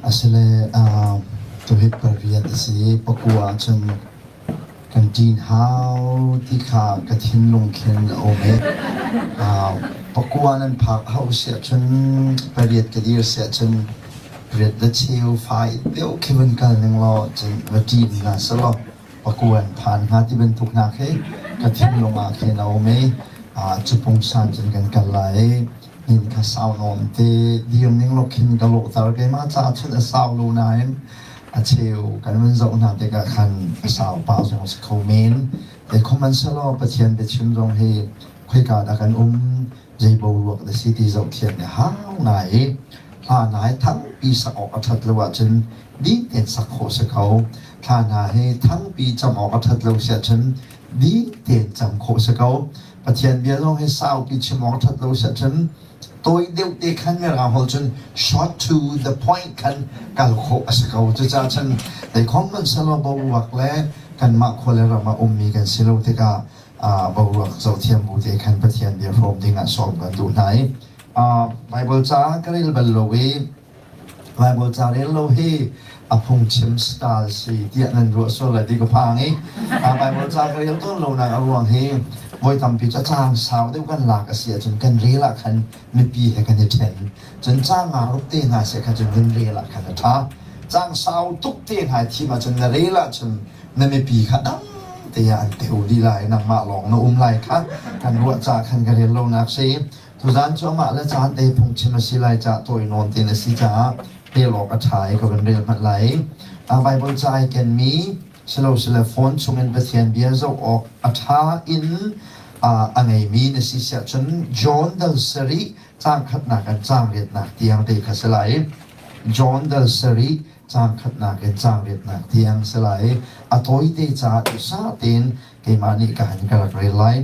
Asile tuhit pariat a si i pakua ahcun kan ṭin hau ti kha ka thinlung khin a um i pakua nan phak hau si ahcun pariat ka dir si ahcun pariat le cheu fai deuh khi vun kal ning law cun va ṭin hna selaw pakua an phan hnga ti bantuk hna khi ka thinlung ah khin a um i cu pungsan cun kan kal lai i inn kha sau nawn te dir ning law khin ka lawhter. Keimah caah cun a sau lo nain a cheu kan vun zoh hna tikah khan a sau pah zong a si kho men. Te khuhmanhsehlaw Pathian biachim zong hi khoika dah kan um, zei boruak dah si ti zoh thiam a hau ngai i hla hna hi thangpi sak awk a ṭhat lo ahcun ding tein sak khawh si ko. Thla hna hi thangpi cam awk a ṭhat lo si ahcun ding tein cam khawh si ko. Pathian bia zong hi saupi chim awk a ṭhat lo si ahcun tawi deuh te khan mirang holh cun short to the point khan kal khawh a si ko. Cucaah cun teikhom hmanhsehlaw boruak le kanmah khua le ram ah ummi kan si lo tikah boruak zohthiam bu te khan Pathian bia hrawm ding ah sawm kan duh hna i Bible ca ka rel bal lo i Baibal ca rel lo hi a phungchim style si tiah nan ruah sual lai ti ka phang i Baibal ca ka rel tawn lonak a ruang hi voi tampi cu a caang sau deuh kan lak a si ahcun kan rel ah khan mipi he kan i ṭhen. Cun caang nga ruk te hna seh kha cun vun rel ah khan a ṭha. Caang sau tuk te hna i thim ahcun na rel ahcun na mipi kha dang te ah an teu dih lai nangmah lawng na um lai kha kan ruah caah khan ka rel lonak si. Tuzaan cu amah le caan te phungchim a si lai caah tawi nawn tein a si caah rel awk a ṭha i ka vun rel hmanh lai. Baibal ca ai kenmi silosile phone chungin Pathian bia zoh awk a ṭha in a ngeimi na si siah cun John dal sarih caang khatnak in caang riatnak tiang te kha si lai. John dal sarih caang khatnak in caang riatnak tiang si lai. A tawite caah duhsah tein keimah nih ka han ka rak rel lai.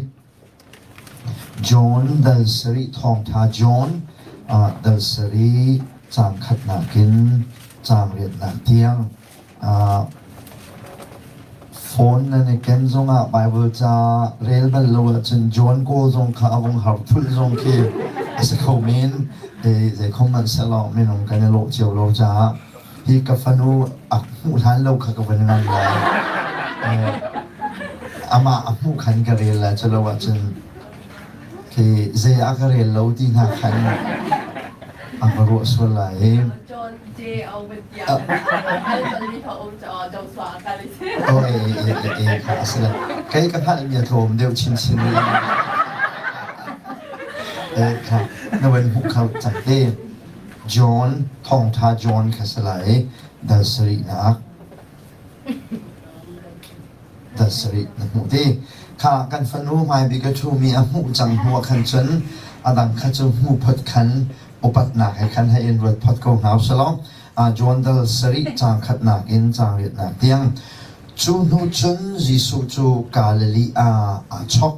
John dal sarih thawngṭha John dal sarih caang khatnak in caang riatnak tiang phone nan i ken zongah Baibal ca rel bal lo ahcun John kawl zong kha a vung har thulh zong khi a si kho men. Zeikhom hmanh sehlaw minung kan i lawh cio lo caah hi ka fanu a hmuh hlan lo kha ka van ngan lai. Amah a hmuh khan ka rel lai cu lo ahcun khi zei ah ka rel lo ti hna khan a ka ruah sual lai i. Oh, e, e, e, e, kha a si lai. Kei ka hngalhmi a tlawm deuh chinchin rih. E, kha na van hmuh kho cang te. John, thawngṭha John kha si lai dal sarihnak dal sarih na hmuh ti. Kha kan fanu hmaibik a ṭhumi a hmuh cang hnu ah khan cun a dang kha cu hmu phot khan upatnak he khan hei in ruat phot ko hna usalaw. John dal sarih caang khatnak in caang riatnak tiang. Cu hnu cun Jesuh cu Galilee ah aa chok.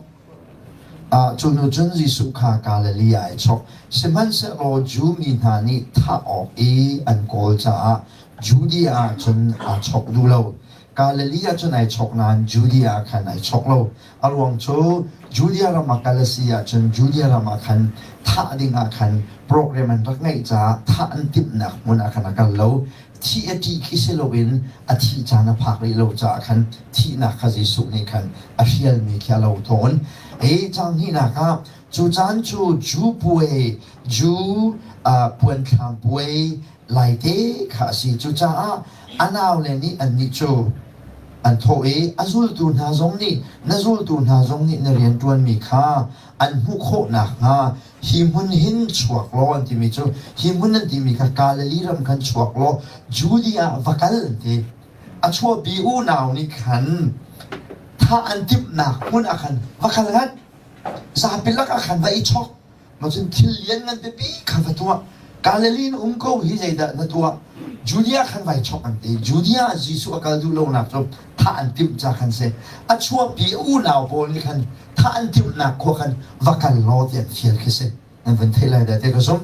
Cu hnu cun Jesuh kha Galilee ah ai chawk. Sihmanhsehlaw Jew mi hna nih thah awk i an kawl caah Judea ah cun aa chawk duh lo. Galilee ah cun ai chawk nain Judea ah khan ai chawk lo. A ruang cu Judea ram ah kal a si ahcun Judea ram ah khan thah ding ah khan program an rak ngeih caah thah an timhnak hmun ah khan a kal lo. Thih a ṭih khi si loin a thih caan a phak rih lo caah khan thihnak kha Jesuh nih khan a hrialmi khi a lo tawn. Hi caang hnihnak ah cu caan cu Jew puai, Jew puanthlam puai laite kha a si. Cucaah a naule nih annih cu an thawh i a zultu hna zong nih na zultu hna zong nih na rianṭuanmi kha an hmuh khawh nakhnga hi hmun hin chuak law an timi cu hi hmun an timi kha Galilee ram khan chuak law Judea ah va kal an ti. A chuahpi unau nih khan thah an timhnak hmun ah khan va kal ngat. Zapi lakah khan va i chok. Ma cun thil lianngan pipi kha va tuah. Galilee in um ko hi zeidah na tuah? Judea khan vai chok an ti. Judea ah Jesuh a kal duh lonak cu thah an timh ca khan si. A chuahpi unau pawl nih khan thah an timhnak khua khan va kal law ti an fial khi si. Nan van theih lai dah ti ka zumh.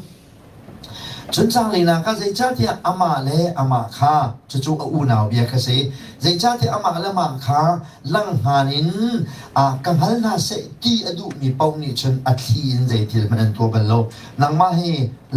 Cun caang linak ah zeicahtiah amah le amah kha cucu a unau bia kha si zeicahtiah amah le amah kha langhngan in ka hngal hna seh ti a duhmi paoh nih cun a thli in zei thil hmanh an tuah bal lo. Nangmah hi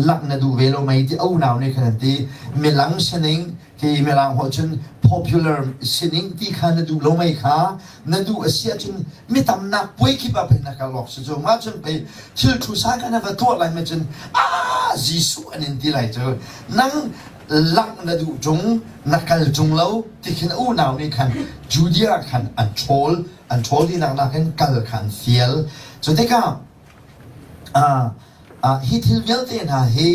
langh na duh ve lo mei ti a unau nih khan an ti. Milang sining hi mirang holh cun popular sining ti kha na duh lo mei kha na duh a si ahcun mi tamnak puai kip ah pei na kal awk si cu mah cun pei thil thu sa kha na va tuah lai ma cun ah Jesuh an in ti lai cu nang langh na duh ṭung na kal ṭung lo ti khin a unau nih khan Judea khan an ṭhawl an ṭhawl tinak nakin kal kha an fial cu tikah hi thil vialte hna hi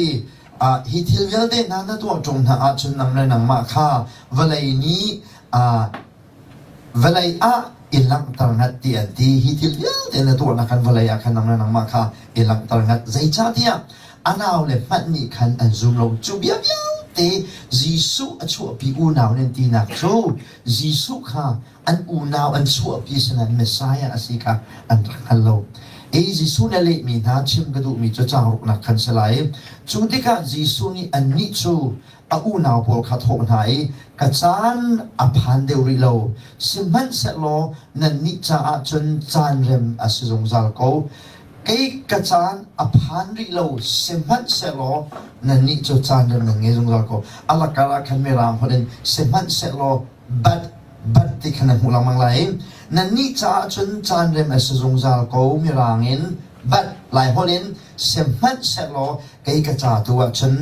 hi thil vialte hna na tuah ṭung hna ahcun nang le nangmah kha vawlei nih vawlei ah i langhter ngat ti an ti. Hi thil vialte na tuahnak khan vawlei ah khan nang le nangmah kha i langhter ngat. Zeicahtiah a naule hmanh nih khan an zum lo. Cu bia vialte Jesuh a chuahpi unau nan tinak cu Jesuh kha an unau an chuahpi sinain Messiah a si kha an rak hngal lo. Ei Jesuh nih a lehmi hna chim ka duhmi cu caang ruknak khan si lai. Cu tikah Jesuh nih annih cu a unau pawl kha thawh hna i ka caan a phan deuh rih lo sihmanhsehlaw nannih caah cun caan rem a si zungzal ko kei ka caan a phan rih lo sihmanhsehlaw nannih cu caan rem nan ngei zungzal ko a lakar ah khan mirang holh in sihmanhsehlaw but but ti khan na hmuh lengmang lai nannih caah cun caan rem a si zungzal ko mirang in but lai holh in sihmanhsehlaw kei ka ca tu ahcun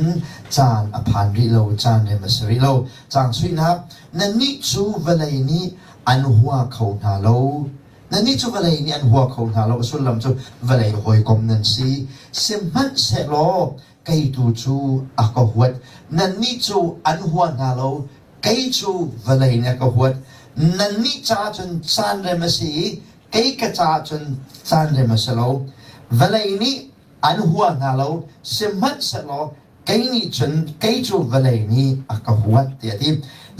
caan a phan rih lo caan rem a si rih lo caang suihnak nannih cu vawlei nih an hua kho hna lo nannih cu vawlei nih an hua kho hna lo a sullam cu vawlei hawikom nan si sihmanhsehlaw kei tu cu a ka huat nannih cu an hua hna lo kei cu vawlei nih a ka huat nannih caah cun caan rem a si i kei ka caah cun caan rem a si lo vawlei nih an hua hna lo sihmanhsehlaw kei nih cun kei cu vawlei nih a ka huat tiah a ti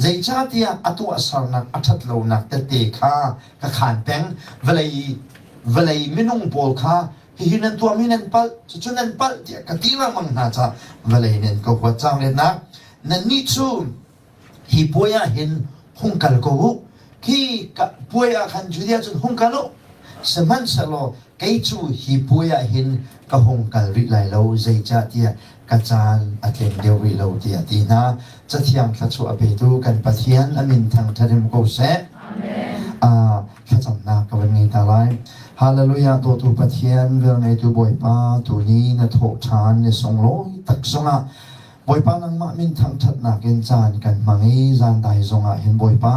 zeicahtiah a tuahsernak a ṭhat lonak tete kha ka khaan peng vawlei vawlei minung pawl kha hihi nan tuahmi nan palh cucu nan palh tiah ka ti lengmang hna caah vawlei nih an ka huat cang letnak nannih cu hi puai ah hin hung kal ko u khi puai ah khan Judea cun hung kal u sihmanhsehlaw kei cu hi puai ah hin ka hung kal rih lai lo zeicahtiah ka caan a tleng deuh rih lo tiah ti hna cathiang thluachuah a petu kan Pathian a min thangṭhat hrim ko seh uh, thlacamnak ka van ngei ta lai Hallelujah dawtu Pathian velngeitu Bawipa tuni na thawh ṭhan ni sunglawi tak zongah Bawipa nangmah min thangṭhatnak in caan kan hmang i zandai zongah hin Bawipa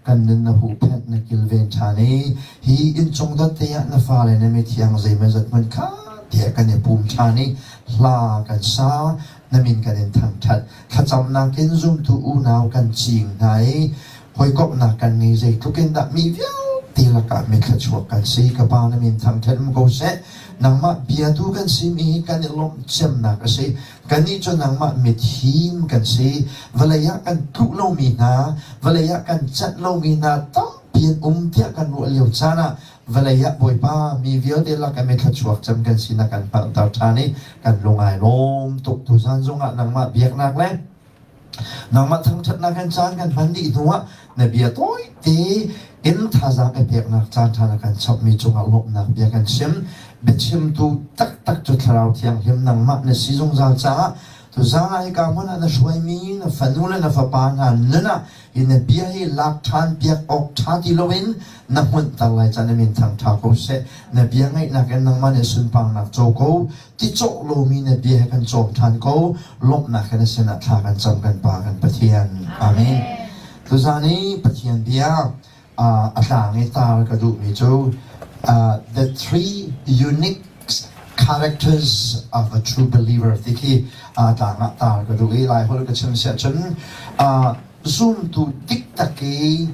kan nun na huhphenh na kilven ṭhan i hi inncung dot te ah na fale na mithiang zeimawzat hmanh kha tiah kan i pum ṭhan i hla kan sa na min kan in thangṭhat thlacamnak in zumtu unau kan ciing hna i hawikomhnak kan ngei zeitluk in dah mi vialte lakah mi thluachuak kan si ka pa na min thangṭhat um ko seh nangmah biatu kan simi hi kan i lawmh cemnak a si Kannih cu nangmah mithim kan si. Vawlei ah kan tluh lomi hna, vawlei ah kan canh lomi hna tampi an um tiah kan ruah lio caan ah vawlei ah Bawipa mi vialte lak i mithluachuak cem kan sinak kan hngalhter ṭhan i kan lung ai lawm tuk. Tuzan zongah nangmah biaknak le Nangmah thangṭhatnak in caan kan hman dih hnuah na bia tawite in thazaang i peknak caan ṭha na kan chapmi cungah lawmhnak bia kan chim. Biachimtu taktak cu Thlarau Thianghlim nangmah na si zungzal caah tuzaan ah hika hmun ah na hruaimi na fanu le na fapa hna nun ah hi na bia hi lak ṭhan piak awk ṭha ti loin na hmunhter lai caan na min thangṭha ko seh. Na bia ngaihnak in nangmah nih sunparnak co ko. Ti cawh lomi na bia he kan cawm ṭhan ko. Lawmhnak he na sinah thla kan cam kan Pa kan Pathian. Amen. Tuzaan i Pathian bia a tlang i tar ka duhmi cu the three unique characters of a true believer ti khi tlang ah tar ka duh i Laiholh ka chim siah cun zumtu diktak i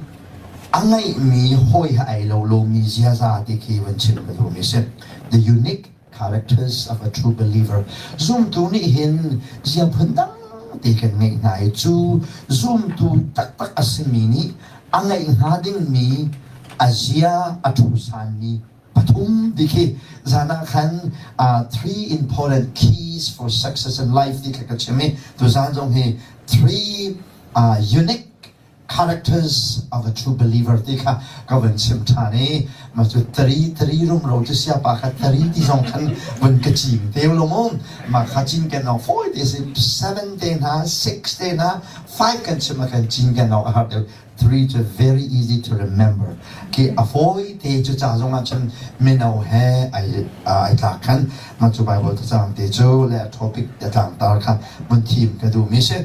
a ngeihmi hawi he ai lo lomi ziaza ti khi van chim ka duhmi si. The unique characters of a true believer. Zumtu nih hin zia phun dang te kan ngeih hna i cu zumtu taktak a simi nih a ngeih hnga dingmi a zia a ṭhusanmi Pathum ti khi zan ah khan three important keys for success in life ti kha ka chim i tuzan zong hi three unique characters of a true believer ti kha ka vun chim ṭhan i mah cu tari tari rumro cu siapa kha tari ti zong khan vun ka cim te lo mu mah kha cin ken awk fawi te si seven te hna six te hna five kan chim ah khan cin ken awk a har deuh three cu very easy to remember ki a fawi te cu ca zong ah cun mino he ai ai tlak khan mah cu Bible tacang te cu le a topic a tlangtar kha vun thim ka duh mi si.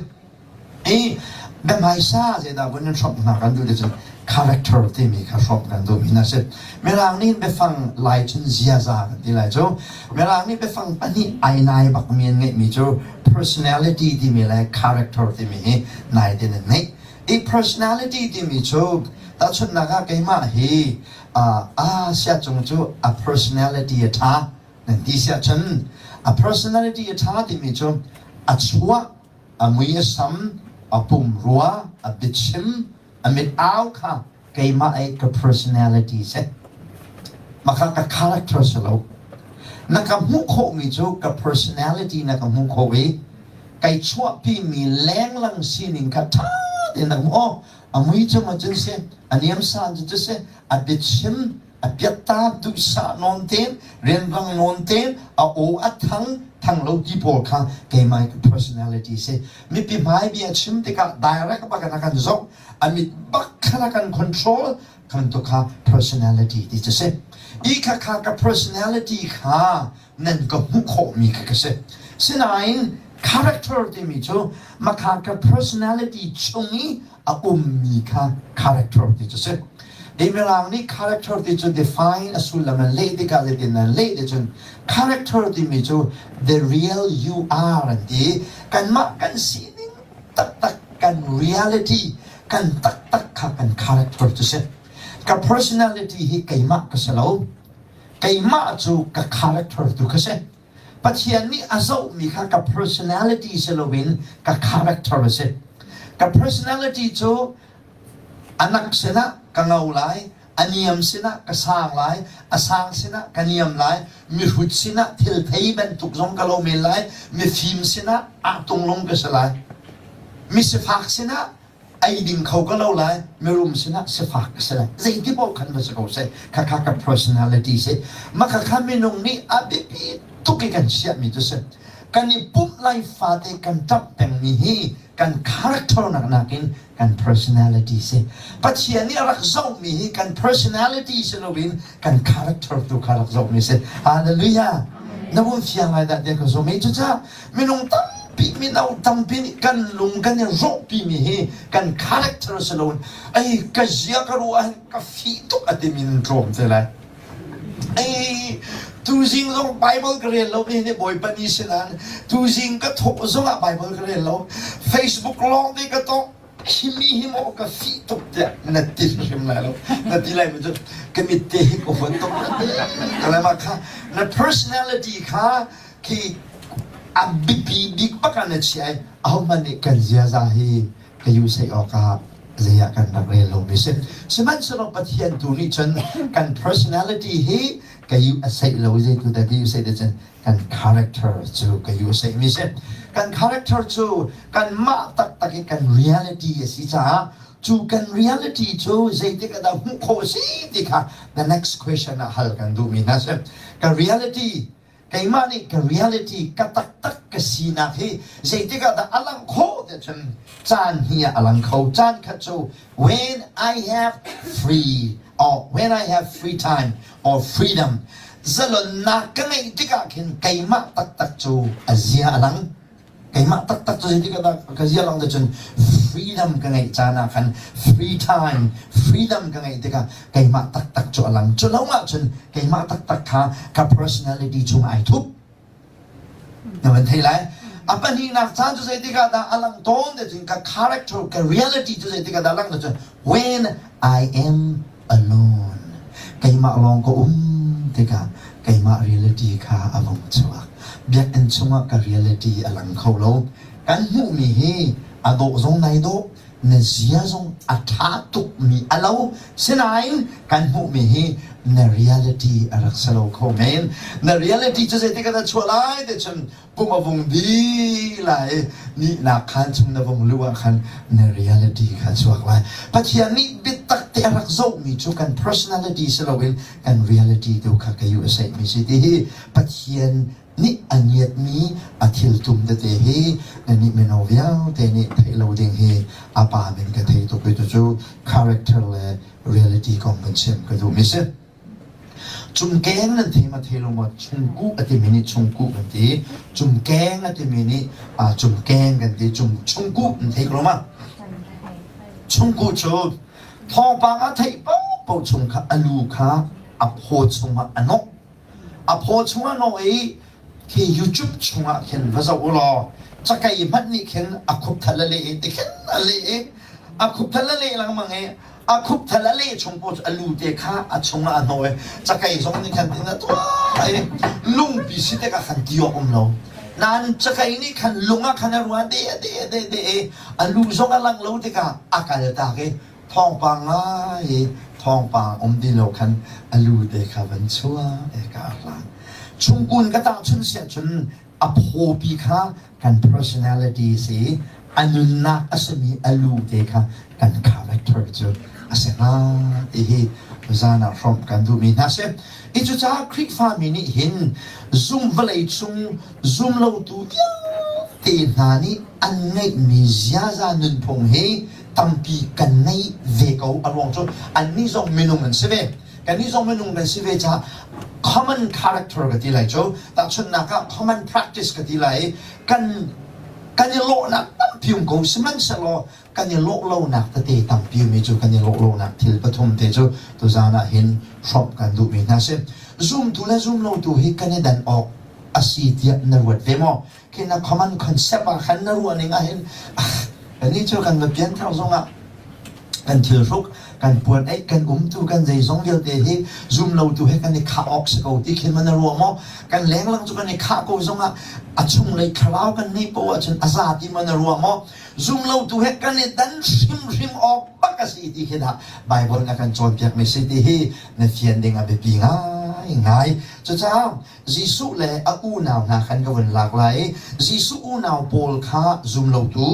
I biahmaisa zeidah vun in hrawmh hna kan duh ti cun character timi kha hrawmh kan duhmi hna si. Mirang nih biafang lai cun ziaza kan ti lai cu. Mirang nih biafang pahnih ai nai bakmi an ngeihmi cu personality timi le character timi hi nai tein an ngeih. I personality timi cu tahchunhnak ah keimah hi uh, sia cung cu a personality a ṭha nan ti siah cun a personality a ṭha timi cu a chuah a mui a sam, a pumrua, a biachim, a mit au kha keimah ei ka personality si. Maka ka character si lo. Na ka hmuh khawhmi cu ka personality na ka hmuh khawh i kai chuahpimi lenglang sining kha ṭha tein na hmuh. Oh, a mui cu ma cun si, a niamsan cu cu si, a biachim, a piatta duhsah nawn tein rianrang nawn tein a aw a thang thang lo ti pawl kha keimah ka personality si mipi hmai bia chim tikah direct bak in a kan zoh a mit bak khan a kan control kan tu kha personality ti cu si i kha kha ka personality kha nan ka hmuh khawhmi kha ka si sinain character timi cu makha ka personality chung i a ummi kha character ti cu si. Hi Mirang nih character ti cu define a sullam an leh tikah zeitin an leh ti cun character timi cu the real you are an ti. Kanmah kan sining taktak kan reality kan taktak kha kan character cu si. Ka personality hi keimah ka si lo. Keimah cu ka character tu ka si. Pathian nih a zohmi kha ka personality si loin ka character a si. Ka personality cu anak sinah ka ngo lai, a niam sinah ka sang lai, a sang sinah ka niam lai, mihrut sinah thil thei bantuk zong ka lo men lai, mifim sinah ah tunglung ka si lai. Misifak sinah ei ding kho ka lo lai mirum sinah sifak ka si lai zeiti paoh khan va si ko seh khakha ka personality si mah khakha minung nih a biapi tuk i kan chiahmi cu si kan i pumh lai fate kan ṭap pengmi hi kan character nak nakin kan personality si Pathian nih a rak zohmi hi kan personality si loin kan character tu kha rak zohmi si hallelujah na vun fiang lai dah tiah ka zum i cucaah minung tampi mino tampi nih kan lung kan i rawhpimi hi kan character si loin ei ka zia ka ruah ahhin ka fih tuk a timi nan tlawm te lai ei tuzing zong Bible ka rel lo mi nih Bawipa ni sinan tuzing ka thawh zongah Bible ka rel lo Facebook lawng te ka tawh himi hi maw ka fih tuk tiah na ti hrim lai lo na ti lai mi cu ka mit te hi ka huat tuk na kha na personality kha khi a biapi bik bak ah na chiah i ahohmanh nih kan ziaza hi ka usai awkah zei ah kan rak rel lomi si. Sihmanhsehlaw Pathian tu nih cun kan personality hi ka u a seih lo zeitu dah ka u seih cun kan character cu ka u a seihmi si. Kan character cu kanmah taktak i kan reality a si caah cu kan reality cu zeitik ah dah hmuh khawh a si ti kha the next question ah hal kan duhmi hna si. Ka reality keimah nih ka reality ka taktak ka sinak hi zeitik ah dah a lang khawh ti cun caan hi ah a lang kho caan khat cu when I have free or when I have free time or freedom zalonnak ka ngeih tikah khin keimah taktak cu a zia a lang Keimah taktak cu zeitik ah dah ka zia lang te cun freedom ka ngeih caan ah khan free time freedom ka ngeih tikah keimah taktak cu a lang. Cu lo ahcun keimah taktak kha ka personality chung ai thup. Na van thei lai. A pahnihnak caan cu zeitik ah dah a lang tawn te cun ka character ka reality cu zeitik ah dah a lang te cun when I am alone. Keimah lawng ka um tikah keimah reality kha a vung chuak. Biakinn chungah ka reality a lang kho lo. Kan hmuhmi hi a dawh zong nai dawh, na zia zong a ṭha tukmi a lo. Sinain kan hmuhmi hi na reality a rak si lo kho men. Na reality cu zeitik ah dah chuah lai ti cun pum a vung di lai nihnak khan chung na vung luh ah khan na reality kha chuak lai. Pathian nih biatak te a rak zohmi cu kan personality si loin kan reality tu kha ka USA mi si ti hi Pathian nih a ngiatmi a thiltum tete hi nannih mino vialte nih theih lo ding hi a pa min ka thei tuk i cucu character le reality kong kan chim ka duhmi si. Cumkeng nan thei ma thei lo maw chungkuh a timi nih chungkuh kan ti cumkeng a timi nih cumkeng kan ti cum chungkuh nan thei ko ma chungkuh cu thawngpang a theih paohpaoh chung kha a lu kha a phaw chungah a nawh A phaw chungah nawh i khi YouTube chungah khin va zoh u law cakei hmanh nih khin a khupthal a leh i tikhin a leh i a khupthal a leh lengmang i a khupthal a leh chung paoh cu a lu te kha a chungah a hnawh i cakei zong nih khan tin a tuah i lungpi si tikah khan ti awk um lo. Nain cakei nih khan lung ah khan a ruah de de de de i a lu zong a lang lo tikah a kal tak i thawngpang ngai i thawngpang um ti lo khan a lu te kha van chuah e ka hlan chungkun ka tahchun siah cun a phawpi kha kan personality si a nunnak a simi a lu te kha kan character cu a si hnga ti hi zan ah hrawmh kan duhmi hna si i cucaah Khrihfami nih hin zum vawlei chung zum lotu vialte hna nih an ngeihmi ziaza nunphung hi tampi kan ngei ve ko a ruang cu annih zong minung an si ve kannih zong minung kan si ve caah common character ka ti lai cu tahchunhnak ah common practice ka ti lai kan kan i lawhnak tampi um ko sihmanhsehlaw kan i lawh lonak tete tampi mi cu kan i lawh lonak thil pathum te cu tuzaan ah hin hrawmh kan duhmi hna si zumtu le zumlotu hi kan i dan awk a si tiah na ruat ve maw Khi na common concept ah khan na ruah ning ah hin kannih cu kan va pianthar zongah kan thilhruk kan puan eih kan umtu kan zeizong vialte hi zum lotu he kan i khah awk si ko ti khin man na ruah maw kan lenglang cu kan i khah ko zongah a chunglei thlarau kan neih poah ahcun a za ti man na ruah maw zum lotu he kan i dan hrimhrim awk bak a si ti khi dah Bible na kan cawnpiak mi si ti hi na fian ding a biapi ngai ngai cucaah Jesuh le a unau hna khan ka vun lak lai i Jesuh unau pawl kha zumlotu,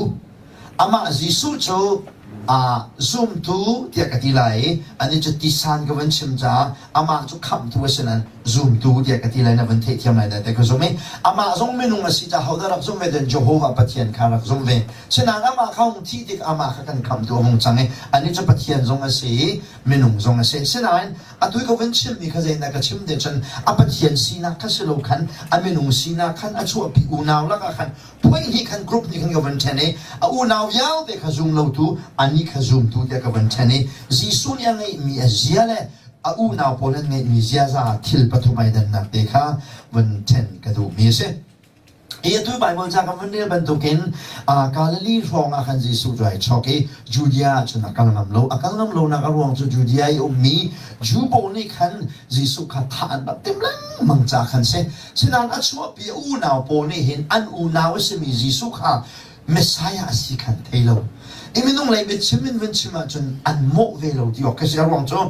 amah Jesuh cu uh, zumtu tiah ka ti lai i anih cu tisan ka vun chim caah amah cu khamhtu a si nain zumtu tiah ka ti lai na vun theihthiam lai dah ti ka zum i amah zong minung a si caah hodah rak zum ve den Jehovah Pathian kha rak zum ve sinain amah kha hung thih tik amah kha kan khamhtu a hung cang i anih cu Pathian zong a si i minung zong a si sinain Atu i ka vun chimmi kha zeidah ka chim te cun a Pathian sinak kha si lo khan a minung sinak khan a chuahpi unau lakah khan phuai hnih khan group hnih khan ka vun ṭhen i a unau vialte kha zum lotu anih kha zumtu tiah ka vun ṭhen i Jesuh nih a ngeihmi a zia le a unau pawl an ngeihmi ziaza thil pathum ai dannak te kha vun ṭhen ka duhmi a si. Hi atu Baibal ca kan vun rel bantukin Galilee hrawng ah khan Jesuh cu ai chawk i Judea ah cun a kal ngam lo. A kal ngam lonak a ruang cu Judea i ummi Jew pawl nih khan Jesuh kha thah an rak timh lengmang ca khan si. Sinain a chuahpi a unau pawl nih hin an unau a simi Jesuh kha Messiah a si kha an thei lo. I minung lei biachim in vun chim ahcun an mawh ve lo ti awk khi si. A ruang cu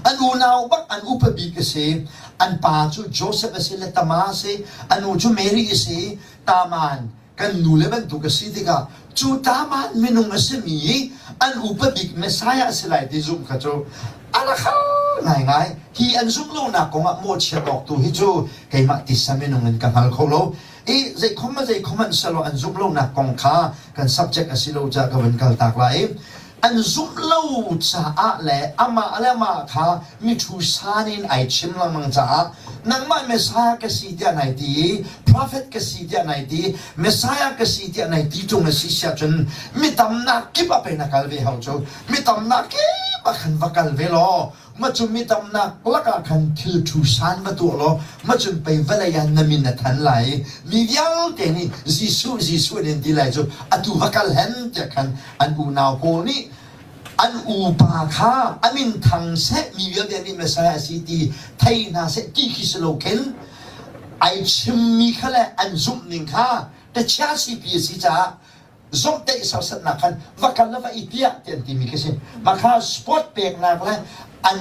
an unau bak an upa bik a si. An pa cu Joseph a si le Tama a si. A nu cu Mary a si. Taman kan nu le bantuk a si tikah cu Taman minung a simi i an upa bik Messiah a si lai ti zumh kha cu a rak har ngaingai. Hi an zumh lonak kongah mawhchiat awk tu hi cu keimah tisa minung in ka hngal kho lo. I zeikhom a zeikhom an selaw an zumh lonak kong kha kan subject a si lo caah ka vun kaltak lai i an zumh lo caah le amah le amah kha mithu san in ai chim lengmang caah nangmah Messiah ka si tiah nai ti i prophet ka si tiah nai ti Messiah ka si tiah nai ti ṭung a si siah cun mi tamnak kip ah pei na kal ve hau cu mi tamnak kip ah khan va kal ve law Macun mi tamnak lakah khan thil ṭhu san va tuah law macun pei vawlei ah na min a than lai i mi vialte nih Jesuh Jesuh an in ti lai cu atu va kal hen tiah khan an unau pawl nih an upa kha a min thang seh mi vialte nih Messiah a si ti thei hna seh ti khi si lo khin ai chimmi kha le an zumh ning kha techia sipi a si caah zomhtaih serhsatnak khan va kal le va i piah ti an timi khi si. Mah kha sport peknak le An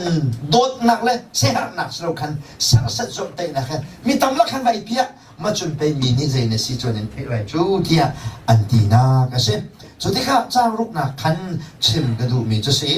dawtnak le siaherhnak si lo khan serhsat zawmhtaihnak he mi tam lak khan vai piah ma cun pei mi nih zei na si cun in theih lai cu tiah an tinak a si. Cu tikah caang ruknak khan chim ka duhmi cu si.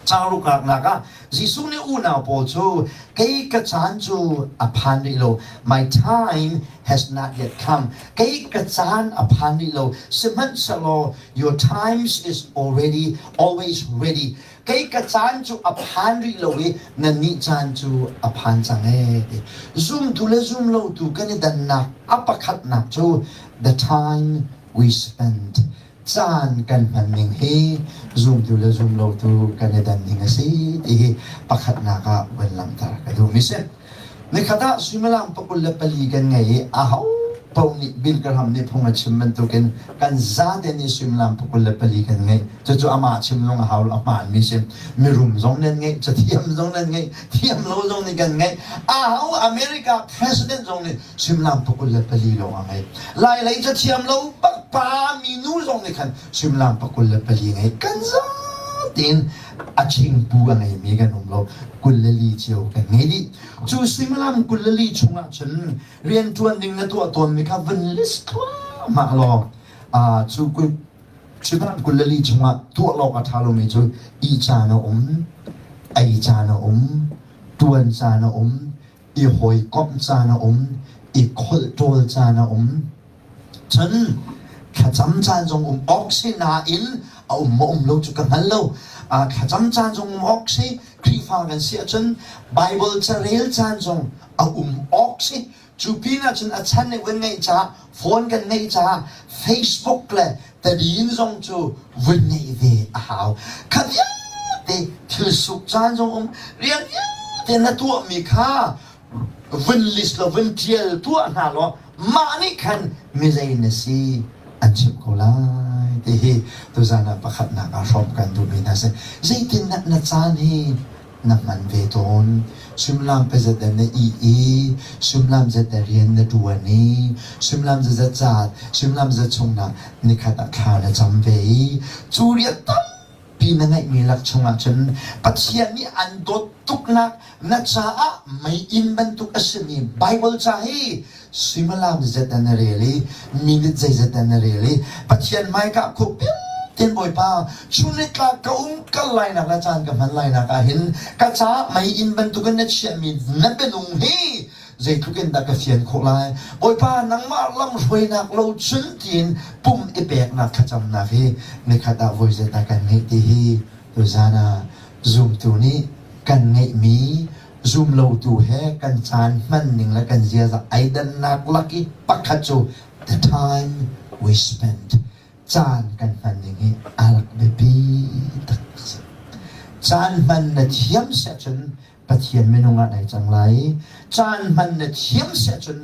Caang ruknak ah Jesuh nih unau pawl cu kei ka caan cu a phan rih lo. My time has not yet come. Kei ka caan a phan rih lo. Sihmanhsehlaw your times is already always ready. Kei ka caan cu a phan rih lo i nannih caan cu a phan cang ee ti. Zumtu le zumlotu kan i dannak a pakhatnak cu the time we spend caan kan hman ning hi zumtu le zumlotu kan i dan ning a si ti hi pakhatnak ah van langhter ka duhmi si. Nikhat ah suimilam pakul le pali kan ngei i aho paoh nih Bill Graham nih phung a chim bantukin kan zate nih suimilam pakul le pali kan ngeih. Cucu amah chim lung a hau lo a hmaanmi si. Mirum zong nan ngeih, cathiam zong nan ngeih, thiam lo zong nih kan ngeih. Aho America president zong nih suimilam pakul le pali lawng a ngei. Lailei cathiam lo bak pa minu zong nih khan suimilam pakul le pali ngei kan zatein a chingpu a ngeimi kan um lo 24 cio kan ngei dih. Cu suimilam 24 chungah cun rianṭuan ding na tuah tawnmi kha vun list thluahmah law cu suimilam 24 chungah tuah lawk a ṭha lomi cu ih caan a um, ei caan a um, ṭuan caan a um, i hawikomh caan a um, i kholhṭawl caan a um. Cun thlacam caan zong um awk si nain a um maw um lo cu ka hngal lo. Thlacam caan zong um awk si, Khrihfa kan si ahcun Bible carel caan zong a um awk si. Cu pinah cun a chan nih vun ngeih caah, phone kan ngeih caah Facebook le tadin zong cu vun ngeih ve a hau. Kha vialte thil suk caan zong um, rian vialte na tuahmi kha vun list law vun ṭial tuah hna law mah nih khan mizei na si an chimh ko lai ti hi tuzan ah pakhatnak ah hrawm kan duhmi hna si. Zeitindah na caan hi na hman ve tawn. Suimilam pazat na ih i suimilam zat na rian na ṭuan i suimilam zat caat suimilam zat chung na nikhat ah thla na cam ve i cu rian tampi na ngeihmi lak chungah cun Pathian nih an dawt tuknak na caah meiinn bantuk a simi Baibal ca hi suimilam zat na rel i minute zeizat na rel i Pathian hmaika khup tin Bawipa chunnitlak ka um kal lainak le caan ka hman lainak ah hin ka caah meiinn bantukin na chiahmi na bianung hi zeitluk in dah ka fian khawh lai Bawipa nangmah lamhruainak lo cun tiin pum i peknak thlacamnak hi nikhat ah voi zat ah kan ngeih ti hi tuzan ah zumtu nih kan ngeihmi zumlotu he kan caan hman ning le kan ziaza ai dannak lak i pakhat cu the time we spend caan kan hman ning hi a rak biapi taktak si. Caan hman na thiam siah cun Pathian minung ah nai cang lai. Caan hman na thiam siah cun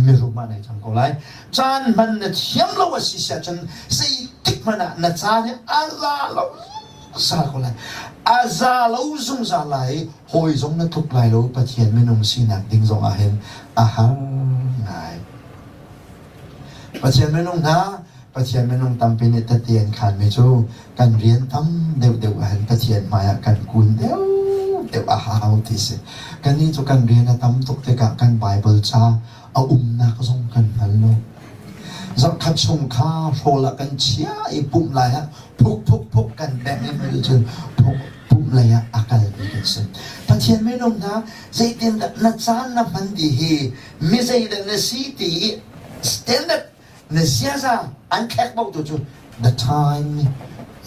mirum ah nai cang ko lai. Caan hman na thiam lo a si siah cun zeitik hmanh ah na caan hi a za lo zungzal ko lai. A za lo zungzal lai. Hawi zong na tluk lai lo. Pathian minung sinak ding zong ah hin a har ngai. Pathian minung hna, Pathian minung tampi nih tehte an khaanmi cu kan rian tam deuhdeuh ahhin Pathian hmaiah kan kun deuhdeuh a hau ti si. Kannih cu kan rian a tam tuk tikah kan Baibal ca a umnak zong kan hngal lo. Zarhkhat chung kha hrawl ah kan chia i pumh lai ah phuk phuk phuk kan bengh i mei cun phuk pumh lei ah a kalmi kan si. Pathian minung hna zeitindah na caan na hman ti hi mi zeidah na si ti i standard na ziaza an thlek tu cu the time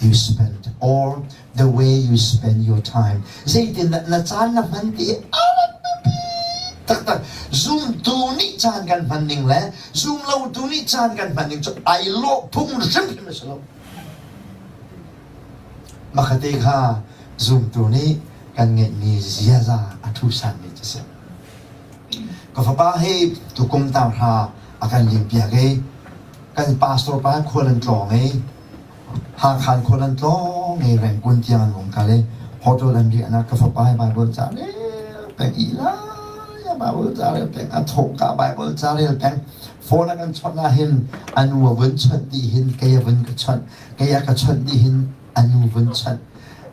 you spend or the way you spend your time zeitindah na caan na hman ti a biapi taktak zumtu nih caan kan hman ning le zumlotu nih caan kan hman ning cu ai lawh phung hrimhrim a si lo makate kha zumtu nih kan ngeihmi ziaza a thusanmi cu si Ka fapa hi tukum tanghra a kan limpiak i kan pastor pa khual an tlawng i Hakha khual an tlawng i Rangoon tiang an vung kal i hotel an riahnak ka fapa hi Bible ca rel peng i lai a Bible ca rel peng a thawhka Bible ca rel peng phone a kan chawnh ah hin a nu a vun chawnh dih hin kei a vun ka chawnh kei a ka chawnh dih hin a nu vun chawnh.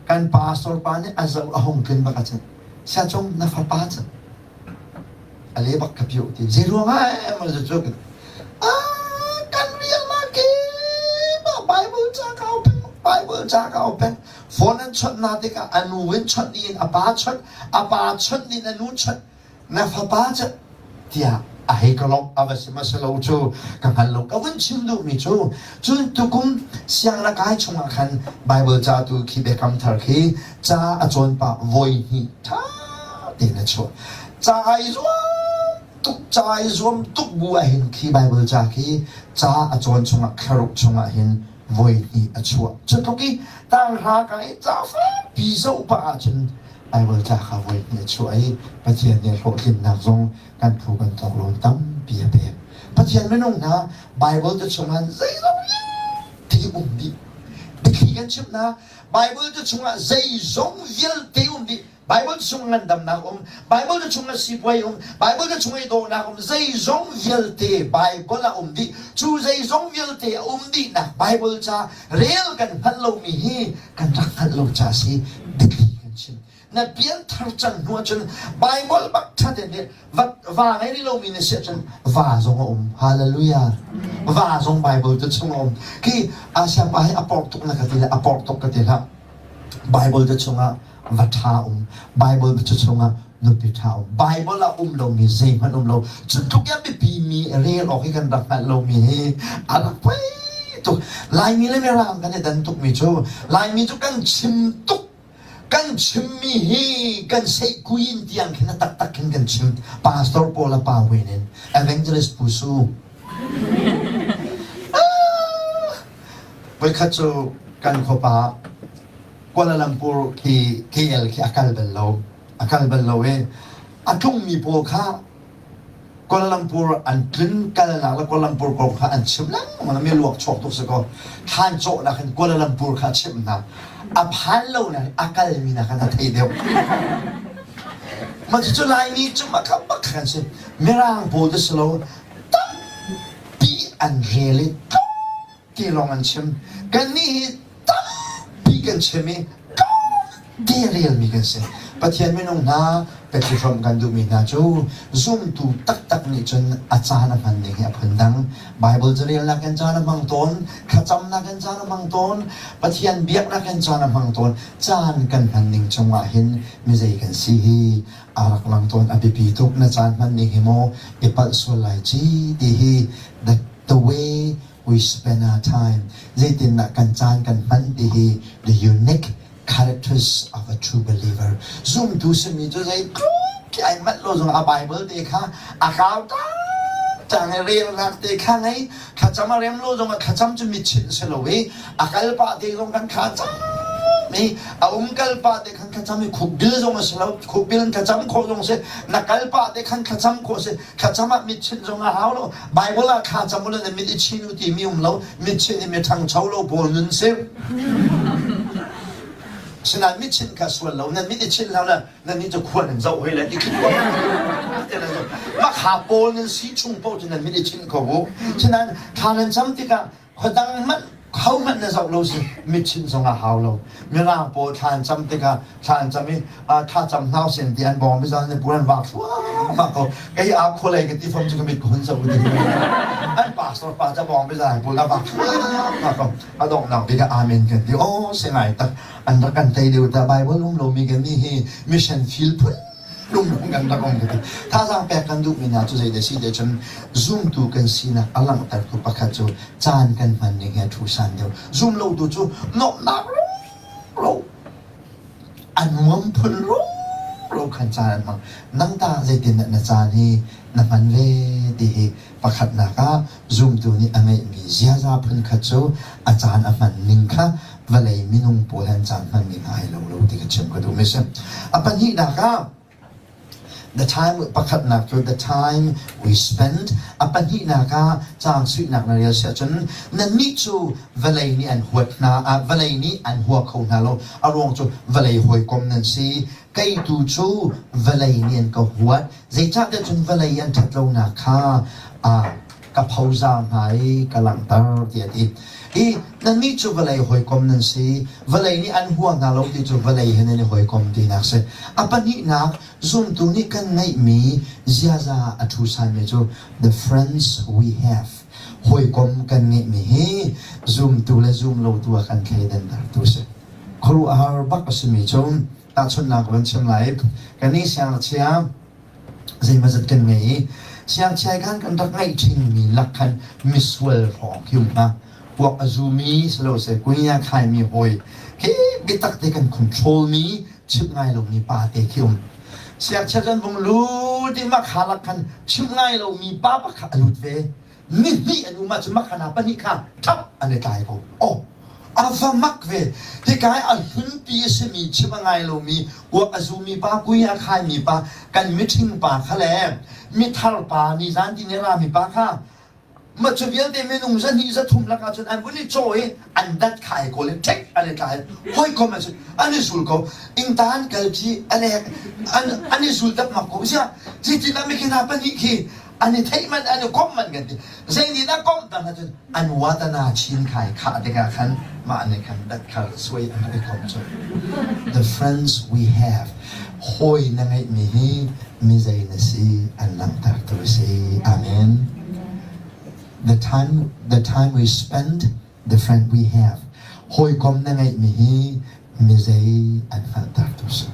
Kan pastor pa nih a zoh a hung tlun bak ahcun siacung na fapa cu a le bak ka piuh ti zei ruangah maw cu ah kan rialnak ke Bible ca ka open Bible ca ka open phone an chawnh na tikah a nu in chawnh in a pa chawnh a pa chawnh in a nu chawnh na fapa cu tiah a hei ka lawmh a va si ma si lo cu ka hngal lo ka vun chim duhmi cu cun tukum siang na kai chungah khan Bible ca tu khi biakam thar khi ca a cawn pah voi hnih ṭha tein a chuah ca ai zuam tuk ca ai zuam tuk bu ah hin khi Bible ca khi ca a cawn chungah thlaruk chungah hin voi hnih a chuah cu tluk i tanghra ka i ca fakpi zoh pah ahcun Bible ca kha voi hnih a chuah i Pathian nih hlawhtlinnak zong kan phu kan tawk lo tampi a pek. Pathian minung hna Bible te chungah zeizong vialte um dih. Biathli kan chimh hna Bible te chungah zeizong vialte um dih. Bible chung ngandamnak um, Bible te chungah sipuai um, Bible te chung i dawhnak um, zeizong vialte Bible ah um dih. Cu zeizong vialte a um dihnak Bible ca rel kan hngalh lomi hi kan rak hngalh lo ca si biathli kan chim na pianthar cang hnu ahcun Bible bak ṭha tein nih va va ngei rih lomi na si ahcun va zong a um hallelujah va zong Bible te chung a um khi Asia pa hi a porh tuk na ka ti le a porh tuk ka ti hlah Bible te chungah va ṭha um Bible te chungah nupi ṭha um Bible ah um lomi zeihmanh um lo cu tluk in biapi mi rel awk hi kan rak hngalh lomi hi a rak poi tuk Laimi le Mirang kan i dan tukmi cu Laimi cu kan chim tuk kan chimmi hi kan seihkuin tiang khin a taktak khin kan chim pastor pawl a pa wen in evangelist pu su voikhat cu kan khuapa Kuala Lumpur khi KL khi a kal bal lo. A kal bal lo i a tlungmi pawl kha Kuala Lumpur an tlun kalnak le Kuala Lumpur kong kha an chim lengmang mi luak chuak tuk si kaw thlan cawhnak in Kuala Lumpur kha a chimh hna. A phan lo na a kalmi na khan a thei deuh. Mah cucu Laimi cu mah kha bak khan si. Mirang pawl ti si lo tampi an rel i ti lawng an chim. Kannih hi tampi kan chim i te relmi kan si. Pathian minung hna biathli hrawmh kan duhmi hna cu zumtu taktak nih cun a caan a hman ning hi a phundang. Bible carelnak in caan a hmang tawn, thlacamnak in caan a hmang tawn, Pathian biaknak in caan a hmang tawn. Caan kan hman ning cungah hin mizei kan si hi a rak lang tawn. A biapi tuk na caan hman ning hi maw i palh sual lai ci ti hi the, the way we spend our time zeitindah kan caan kan hman ti hi the unique characters of a true believer zumtu simi cu zeitluk khi ai manh lo zong a bible te kha a kau tang i relnak te kha ngei thlacam a rem lo zong a thlacam cu mitchinh si lo i a kal pah te zong kan kha cam i a um kal pah te khan thlacam i khukbil zong a si lo khukbil in thlacam khawh zong si na kal pah te khan thlacam khawh si Thlacam ah mitchinh zong a hau lo. Bible ah thla cam ulaw na mit i chin u timi um lo. Mitchinh hi mi ṭhangcho lo pawl nun si. Sinain mitchinh kha sual lo. Nan mit i chinh hlah la nan nih cu khua nan zoh hoi le ti khi Makha pawl nan si chung paoh cu nan mit i chinh ko u. Sinain thla nan cam tikah Khuadang hmanh ho hmanh na zoh lo si mitchinh zong a hau lo. Mirang pawl thla an cam tikah thla an cam i thla cam hnau sen ti an bawng bizan ne puan vak thluahmah ko. Kei a khualei ka ti fom cu ka mit ka hun zoh ti. An pastor pa ca bawng bizan pawl a vak thluahmah ko. A donghnak bik ah amen kan ti. Oh singai tak an rak kan tei deuh ta Bible um lomi kan ni hi mission field phun lung kan rak um ka ti. Thazaang pek kan duhmi hna cu zeidah si ti cun zumtu kan sinak a langhtertu pakhat cu caan kan hman ning hi a thusan deuh. Zum lotu cu nuamhnak ro a nuam phun ro khan caan an hmang. Nang ta zeitindah na caan hi na hman ve ti hi pakhatnak ah zumtu nih a ngeihmi ziaza phunkhat cu a caan a hman ning kha vawlei minung pawl an caan hman ning ai lo lo ti ka chim ka duh mi si. A pahnihnak ah the time pakhatnak cu the time we spend a pahnihnak ah caang suihnak na rel si ahcun nannih cu vawlei nih an huat hna ah vawlei nih an hua kho hna lo a ruang cu vawlei hawikom nan si kei tu cu vawlei nih an ka huat zeicahtiah cun vawlei an ṭhat lonak kha ah. ka phoza hna i ka langhter tiah a ti. I nannih cu vawlei hawikom nan si, vawlei nih an hua hna lo ti cu vawlei he nan i hawikom tinak si. A pahnihnak, zumtu nih kan ngeihmi ziaza a ṭhu salmi cu the friends we have. Hawikom kan ngeihmi hi zumtu le zumlotu ah kan thleidantertu si. Khuaruahhar bak a simi cu tahchunhnak van chim lai. Kannih siangngakchia zeimawzat kan ngei i siangngakchia khan kan rak ngeih ṭhingmi lak khan misual hrawng khi um hna. Kuak a zumi silose kunya khaimi hawi khi biatak te kan control mi chimh ngai lomi pa te khi um. Siangngakchia kan vung lut i mah kha lak khan chimh ngai lomi pa pakhat a lut ve. Nihnih an um ahcun makhana pahnih kha ṭhap an i tlai ko. Oh, a va mak ve. Hika i a hlunpi a simi chim a ngai lomi, kuak a zumi pa, kui a khaimi pa, kan mithing pa kha le mithar pa, nizan ti nih rami pa kha mah cu vialte minung zahnih zathum lakah cun an vun i caw i an dat kha ai kawl i ṭek an i tlai hawikom an si an i zul ko ingta an kal khi an an an i zul takmak ko ziah zeitinah mikhina pahnih khi an i theih man an i komh man kan ti zei nih dah komh ta cun an watana chin khai khah tikah khan mah nih khan dat khal suai an rak i komh cu the friends we have hawi na ngeihmi hi mi zei na si an langhtertu si amen the time the time we spend the friend we have hawikom na ngeihmi hi mi zei an hngalhtertu si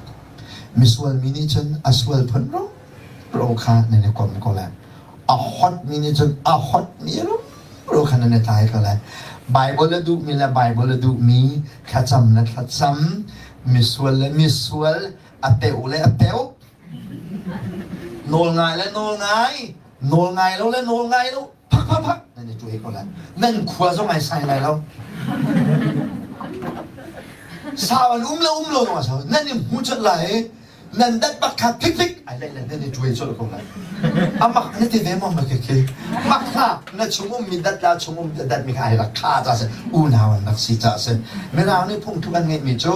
misual mi nih cun a sual phun ro ro kha nan i kom ko lai a hot mi nih cun a hot mi ro ro kha nan i tlai ko lai Bible a duhmi le Bible a duhmi thlacam le thlacam misual le misual a peu le a peu nawl ngai le nawl ngai nawl ngai lo le nawl ngai lo phak phak phak nan i tuai ko lai nan khua zong ai sai lai lo sau an um le um lo zong a sau nan i hmu colh lai nan dat bak kha phik phik ai lai nan i tuai colh ko lai amak na ti ve maw ma ke khi mak kha na chung um mi dat la chung um dat mi kha ai rak kha ca se unau an rak si ca se mirang nih phungthluk an ngeih mi cu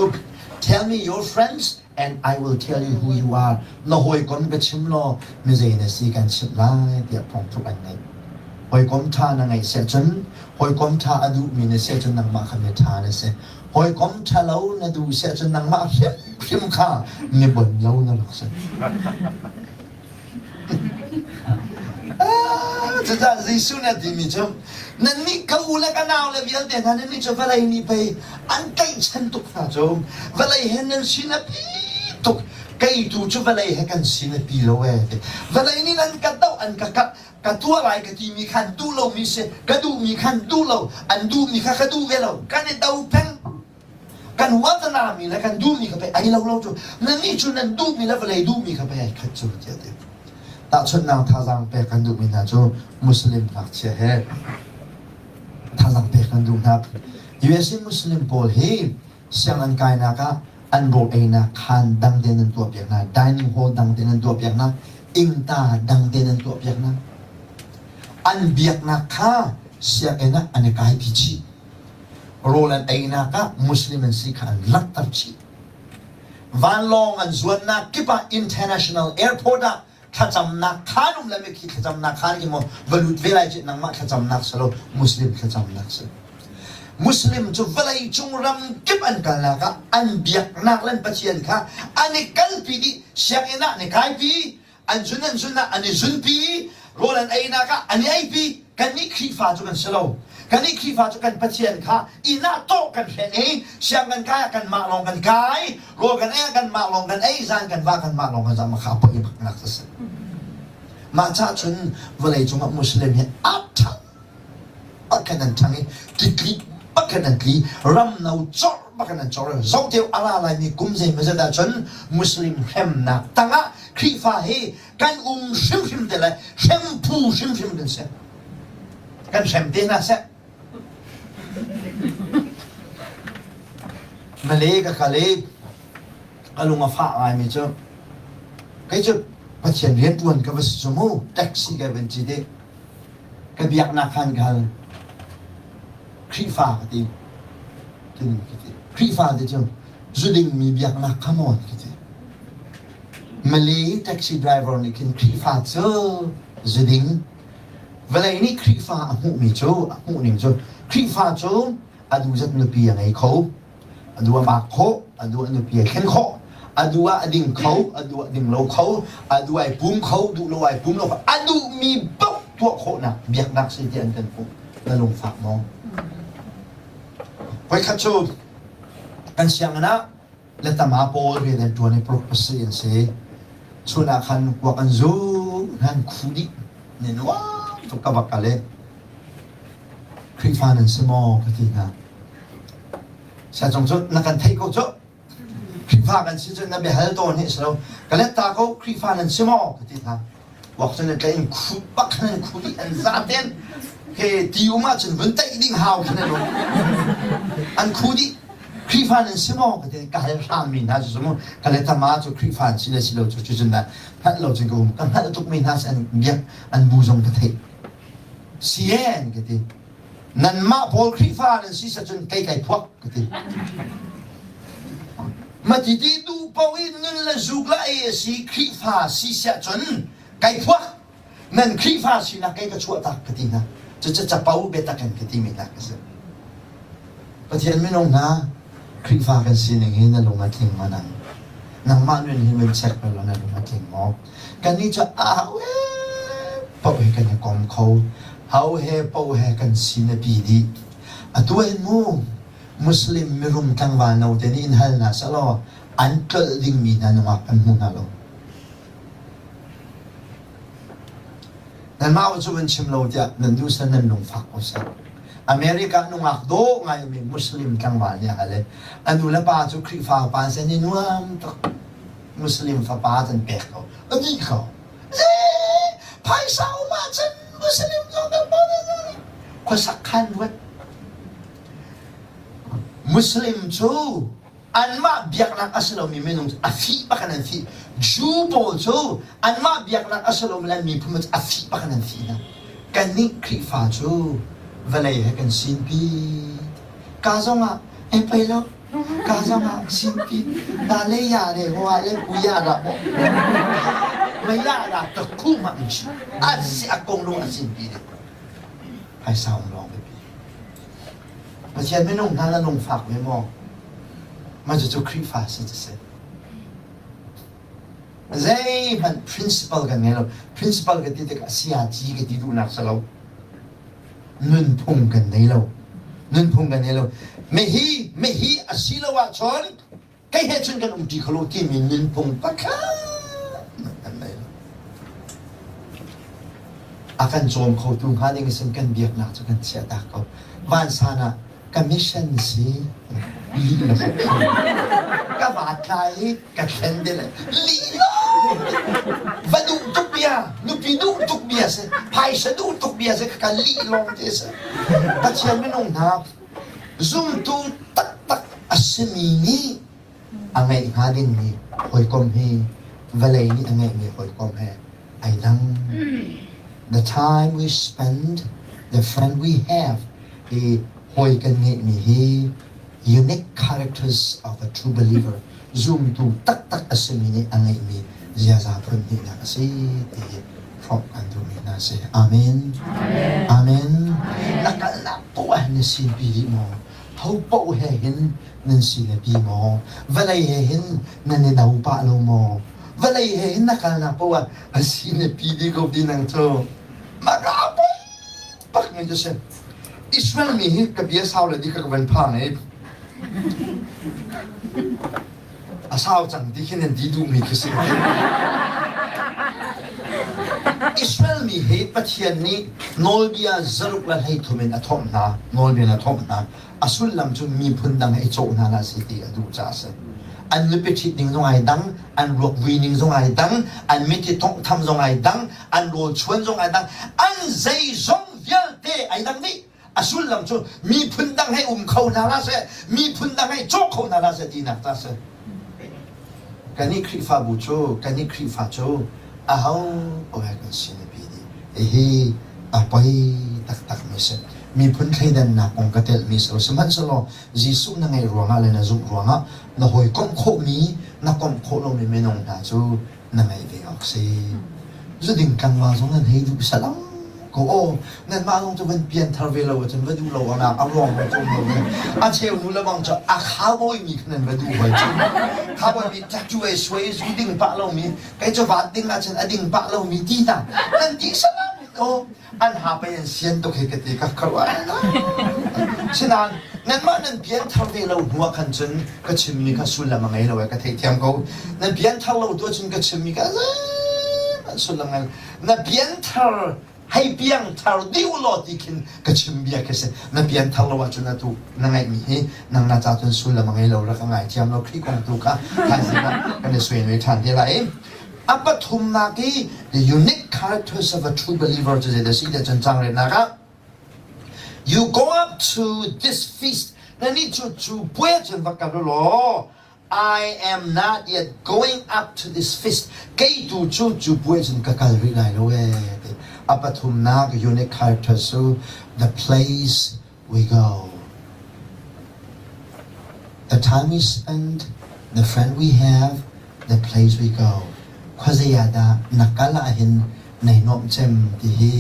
tell me your friends and I will tell you who you are. Na hawikom ka chim law mi zei na si kan chimh lai tiah phungthluk an ngeih. Hawikom ṭha na ngeih siah cun hawikom ṭha a duhmi na si ahcun nangmah kha mi ṭha na si. Hawikom ṭhalo na duh siah cun nangmah hrimhrim kha mi bon lo na rak si. Cucaah Jesuh nih a timi cu nannih ka u le ka nau le vialte hna nannih cu vawlei nih pei an tlaihchan tuk hna cu vawlei he nan sin a pi tuk kei tu cu vawlei he kan sin a pi lo ee vawlei nih nan ka doh an ka kah ka tuah lai ka timi khan duh lomi si ka duhmi khan duh lo an duhmi kha ka duh ve lo kan i do peng kan huatana mi le kan duhmi kha pei ai lo lo cu nannih cu nan duhmi le vawlei duhmi kha pei ai khat cu tiah ti tahchunhnak thazaang pek kan duhmi hna cu Muslim ngakchia he thazaang pek kan duh hna USA Muslim pawl hi sianginn kainak ah an rawl einak khaan dang tein an tuahpiak hna dining hall dang tein an tuahpiak hna ingta dang tein an tuahpiak hna an biaknak kha sianginn ah an i kaipi chih Rawl an einak ah Muslim an si kha an langhter chih. Vanlawng an zuannak kip ah international airport ah thlacamnak khaan um le mikhi thlacamnak khaan ki maw va lut ve lai cih nangmah thlacamnak si lo Muslim thlacamnak si. Muslim cu vawlei cung ram kip an kalnak ah an biaknak le an Pathian kha an i kalpi dih sianginn ah an i kaipi an zun an zun ah an i zunpi rawl an einak ah an i eipi kannih Khrihfa cu kan si lo kannih Khrihfa cu kan Pathian kha inn ah tawh kan hren i siang kan kai ah kanmah lawng kan kai rawl kan ei ah kanmah lawng kan ei zan kan va kanmah lawng kan zam kha poi baknak a si mah ca cun vawlei cungah Muslim hi a ṭha bakin an ṭhang i titli bakin an tli ram no cawr bakin an cawr zohteu a ra laimi kum zeimawzat ahcun Muslim hremnak tangah Khrihfa hi kan um hrimhrim te le hrem phu hrimhrim kan si kan hrem te hna seh Malay ka kal i ka lung a fah ngaimi cu kei cu Pathian rianṭuan ka va si cu mu taxi kai van ci dih ka biaknak khan ka hal Khrihfa ka ti tin ka ti Khrihfa ti cu zuding mi biaknak kha maw ka ti Malay taxi driver nih khin Khrihfa cu zuding. Vawlei nih Khrihfa a hmuhmi cu a hmuhning cu Khrihfa cu a duhzat nupi a ngei kho, a duh a maak khawh, a duh a nupi a thlen khawh, a duh ah a ding kho, a duh ah ding lo kho, a duh ai pum kho, duh lo ai pum lo kho, a duhmi paoh tuah khawhnak biaknak si ti an kan hmuh. Na lungfak maw? Voikhat cu kan sianginn ah letama pawl rian an ṭuan i paruk pasarih an si. Chun ah khan kuak an zu, an khu dih. Ne nuam tuk ka va kal i Khrihfa nan si maw ka ti hna. Siacung cu na kan theih ko cu. Khrihfa kan si cun na biahal tawn hi a si lo. Ka let ta ko Khrihfa nan si maw ka ti hna. Wak cun an tlaih in khu bak khan an khu dih an zaten he ti um ahcun vun taih ding hau khan an um. An khu dih. Khrihfa nan si maw ka ti ka hal hrammi hna cu mu ka le tama cu Khrihfa an si le si lo cu cu cun hngalh lo cun ka um ka hngalh tukmi hna si an biak an bu zong ka theih si en ka ti nanmah pawl Khrihfa nan si cun kei kai phuak ka ti matiti duh paoh in nun le zuk la ei a si Khrihfa si siah cun kai phuak nan Khrihfa sinak kei ka chuahtak ka ti hna cucu capo biatak in ka timi hna ka si Pathian minung hna Khrihfa kan sining hi na lung a tling maw nang nangmah nun hi mun check bal na lung a tling maw kannih cu a paoh he kan i kom kho ho he paoh he kan si na pi dih atu hin mu Muslim mirum tlangval no te nih in hal hna selaw an tlolh dingmi hna nungak kan hmu hna lo Nanmah cu van chim lo tiah nan duh seh nan lungfak ko seh. America nungak dawh ngaimi Muslim tlangval nih a hal i a nu le pa cu Khrihfa upa an si ni nuam tuk Muslim fapa can pek ko a dih ko. Phaisa um ahcun Muslim zong kan pa khuasak khan ruat. Muslim cu anmah biaknak a si lomi minung cu a fih bak in an fih. Jew pawl cu anmah biaknak a si lomi an miphun cu a fih bak in an fih hna. Kannih Khrihfa cu vawlei he kan sinpi. Ka zong ah e pei lo, ka zong ah sinpi. Na le ya le hoa le pu ya ra mo. Ma ya ra ka khu ma in chi. A si a kong lung a sinpi de. Phaisa um lawng biapi. Pathian minung hna na lungfak ve maw? Mah cucu Khrihfa si cu si. Zeihmanh principle kan ngei lo. Principle ka ti tikah siaci ka ti duhnak si lo. Nunphung kan nei lo. Nunphung kan nei lo. Mihi, mihi a si lo ahcun kei he cun kan umṭi kho lo timi nunphung pakhat kan nei lo. A kan cawm khotu hnga ding sin kan biaknak cu kan chiahtak ko. Vansan ah ka mission si lih na ka va tlai i ka thlen de le lih lo va duh tuk bia nupi duh tuk bia si phaisa duh tuk bia si ka lih lawng te si Pathian minung hna Zumtu taktak a simi nih a ngeih hnga dingmi hawikom hi vawlei nih a ngeihmi hawikom he ai dang. The time we spend, the friend we have hi hawi kan ngeihmi hi unique characters of a true believer zumtu taktak a simi nih a ngeihmi ziaza phun hnihnak a si ti hi hrawmh kan duhmi hna a si. Amen. Amen. Na kalnak poah ah na sinpi dih maw? Ho paoh he hin nan si le pi maw? Vawlei he hin nan i do pah lo maw? Vawlei he hin na kalnak poah ah a si le pi dih ko ti nang cu. Maka poi bak mi cu si. Israel mi hi ka bia sau le di ka ka van phang i A sau cang ti khi nan ti duhmi khi si. Israel mi hi Pathian nih nawlbia zaruk le 13 in a thawmh hna, nawlbia in a thawmh hna. A sullam cu miphun dang he i cawh hna hlah seh ti a duh caah a si. An nupi ṭhit ning zong ai dang, an ruak vui ning zong ai dang, an mithi tawnghtham zong ai dang, an rawl chuan zong ai dang, an zeizong vialte ai dang dih. A sullam cu miphun dang he um kho hna hlah seh, miphun dang he cawh kho hna hlah seh tinak ta si. Kannih Khrihfabu cu, kannih Khrihfa cu aho paoh he kan si pi dih. Hihi a poi taktak mi si. Miphun thleidannak kong ka telhmi si lo. Sihmanhsehlaw Jesuh na ngeih ruangah le na zumh ruangah na hawikomh khawhmi, na komh khawh lomi minung hna cu na ngeih ve awk si. Zuding tlangval zong nan hei duh salam ko. ko. Aw, nanmah zong cu van pianthar ve lo ahcun va duh lo awnak a ruang zong cu um lo ve. A cheu nu le bang cu a cowboy mi kha nan va duh hoi cu. Cowboy mi tattoo ei suai zu ding pah lomi, kei cu vaat ding ahcun a ding pah lomi ti hna. Nan ti salam aw. An ha pei an sian tuk hi ka ti ka ka ruah. Sinain nanmah nan pianthar ve lo hnu ah khan cun ka chimmi kha sullam a ngei lo e ka theithiam ko. Nan pianthar lo tu ahcun ka chimmi kha zeihmanh sullam ngei lo. Na pianthar hei piangthar dih u law ti khin ka chim bia khi si. Na pianthar lo ahcun atu na ngeihmi hi nang na ca cun sullam a ngei lo rak ka ngaithiam lo Khrih kong tu kha thaizing ah kan i suai ṭhan te lai. A pathumnak i the unique characters of a true believer cu zeidah si tiah cun cang retnak ah You go up to this feast na nih cu cu puai ah cun va kal u law I am not yet going up to this feast. Kei tu cu cu puai cun ka kal rih lai lo ee. A pathumnak unique characters cu the place we go. The time we spend, the friend we have, the place we go. Khuazei ah dah na kal ahhin nei nuamh cem ti hi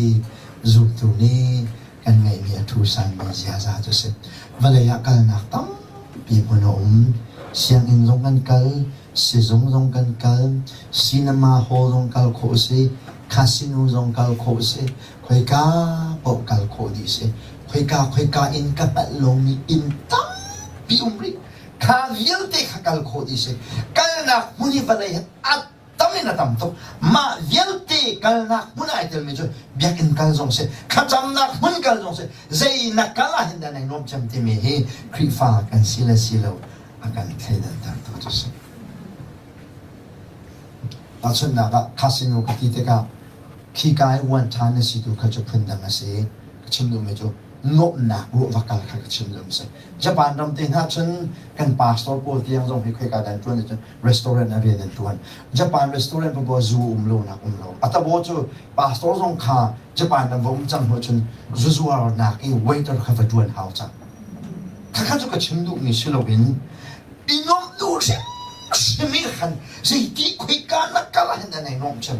zumtu nih kan ngeihmi a ṭhusanmi ziaza cu si. Vawlei ah kalnak tampi hmun a um. Sianginn zong kan kal, sizung zong kan kal, cinema hall zong kal khawh a si, casino zong kal khawh a si, khoika paoh kal khawh dih si. Khoika khoika in ka hngalh lomi inn tampi um rih. Kha vialte kha kal khawh dih si. Kalnak hmun hi vawlei hi a tam in a tam tuk. Mah vialte kalnak hmun ai telmi cu biakinn kal zong si, thlacamnak hmun kal zong si, zei na kal ah hin dah nai nuam cem timi hi Khrihfa kan si le si lo a kan thleidantertu cu si. Tahchunhnak ah casino ka ti tikah khika i uan ṭhan na si tu kha cu phundang a si. Ka chim duhmi cu nuamhnak ruah va kal kha ka chim duhmi si. Japan ram te hna cun kan pastor pawl tiang zong hi khoika dah an ṭuan cun restaurant ah rian an ṭuan. Japan restaurant paoh zu um lo nak um lo. A tabo cu pastor zong kha Japan ram va um cang hnu cun zu zuarnak i waiter kha va ṭuan hau cang. Khakha cu ka chim duhmi si loin i nuamh duh hrimhrim i khan zeiti khoika na kal ah hin dah nai nuamh cem.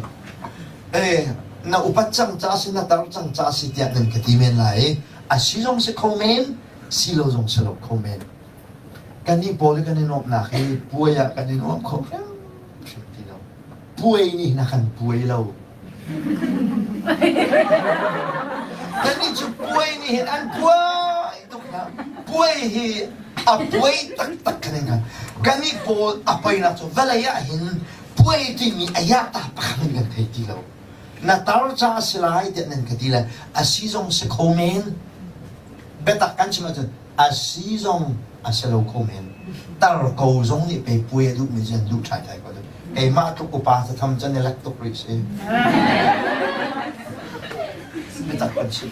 Eh, na upat cang ca si na tar cang ca si tiah nan ka ti men lai. A si zong si kho men, si lo zong si lo kho men. Kannih pawl i kan i nuamhnak hi puai ah kan i nuam kho hrimhrim ti lo. Puai nih hin a kan puai lo. Kannih cu puai nih hin an puai tuk hna. Puai hi a puai taktak kan in kan. Kannih pawl a poinak cu vawlei ah hin puai timi a yah-ta pakhat in kan thei ti lo. Na tar ca a si lai tiah nan ka ti le a si zong si kho men. Biatak kan chim ahcun a si zong a si lo kho men. Tar ko zong nih pei puai a duhmi cu an duh ṭhaithai ko. Keimah tluk upa satham can i lek tuk rih si. Biatak kan chim.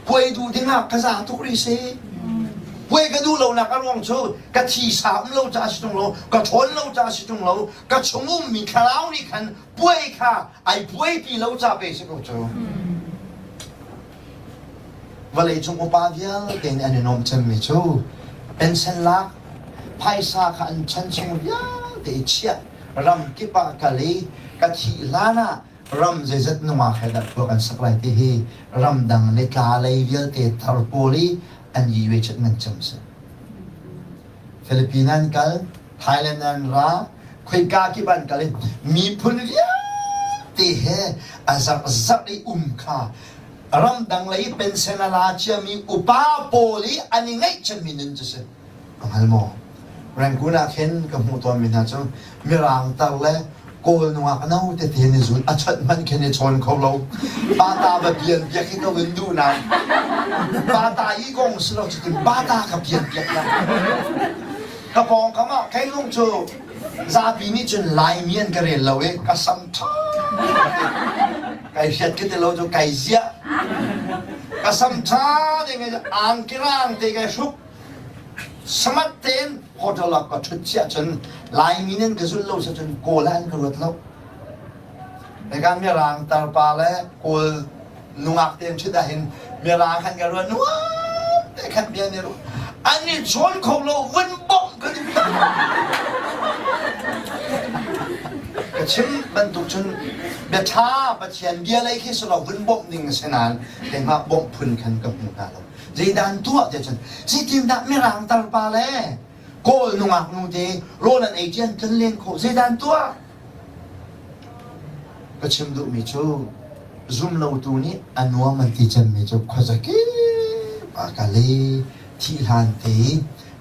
Puai duh dingah ka za tuk rih si. Puai ka duh lonak a ruang cu ka thisa um lo caah si ṭung lo, ka ṭhawn lo caah si ṭung lo, ka chung ummi thlarau nih khan puai kha ai puaipi lo ca pe si ko cu. Vawlei cung upa vialte nih an i nuamh cemmi cu pension lak, phaisa kha an chan chung vialte i chiah, ram kip ah kal i ka thih hlan ah ram zeizat nungak he dah khua kan sak lai ti hi ramdang le tla lei vialte tar pawl i an i ve chat ngan cem si. Philippines an kal, Thailand an ra, khoika kip an kal i miphun vialte he a zarh zarh i um kha ramdang lei pension a la ciami upa pawl i an i ngaihchanmi nun cu si. Ka hngal maw? Rangoon ah khin ka hmuh tawnmi hna cu Mirang tar le Kawl nungak no tete nih zun a chawnh hmanh khin i chawn kho lo. Bata va pian piak hi ka vun duh nain bata i kong si lo cutin bata ka pian piak na. Ka pawngkam ah kei lung cu zapi nih cun Laimi an ka rel lo i ka sam ṭha kai hriat ka ti lo cu kai ziah. Ka sam ṭha ding in angki rang te kai hruk Samat tein hotel ah ka ṭhut cia cun Laimi nih an ka zulh lo cun Kawl ah an ka ruat lo. Hika Mirang tarpa le Kawl nungak te an ṭhut ahhin Mirang khan ka ruat nuam te khan bia nih ruah. An i chawn kho lo vun bawmh ka duh. Ka chim bantuk cun bia ṭha Pathian bia lei khi si lo vun bawmh ding a si nain keimah bawmh phun khan ka hmu hna lo. Zeidah an tuah tiah cun zeitindah Mirang tarpa le Kawl nungak nu te rawl an ei ṭi an tlun len khawh zeidah an tuah? Ka chim duhmi cu zumlotu nih a nuam an ti cemmi cu khuazakip ah kal i thih hlan te i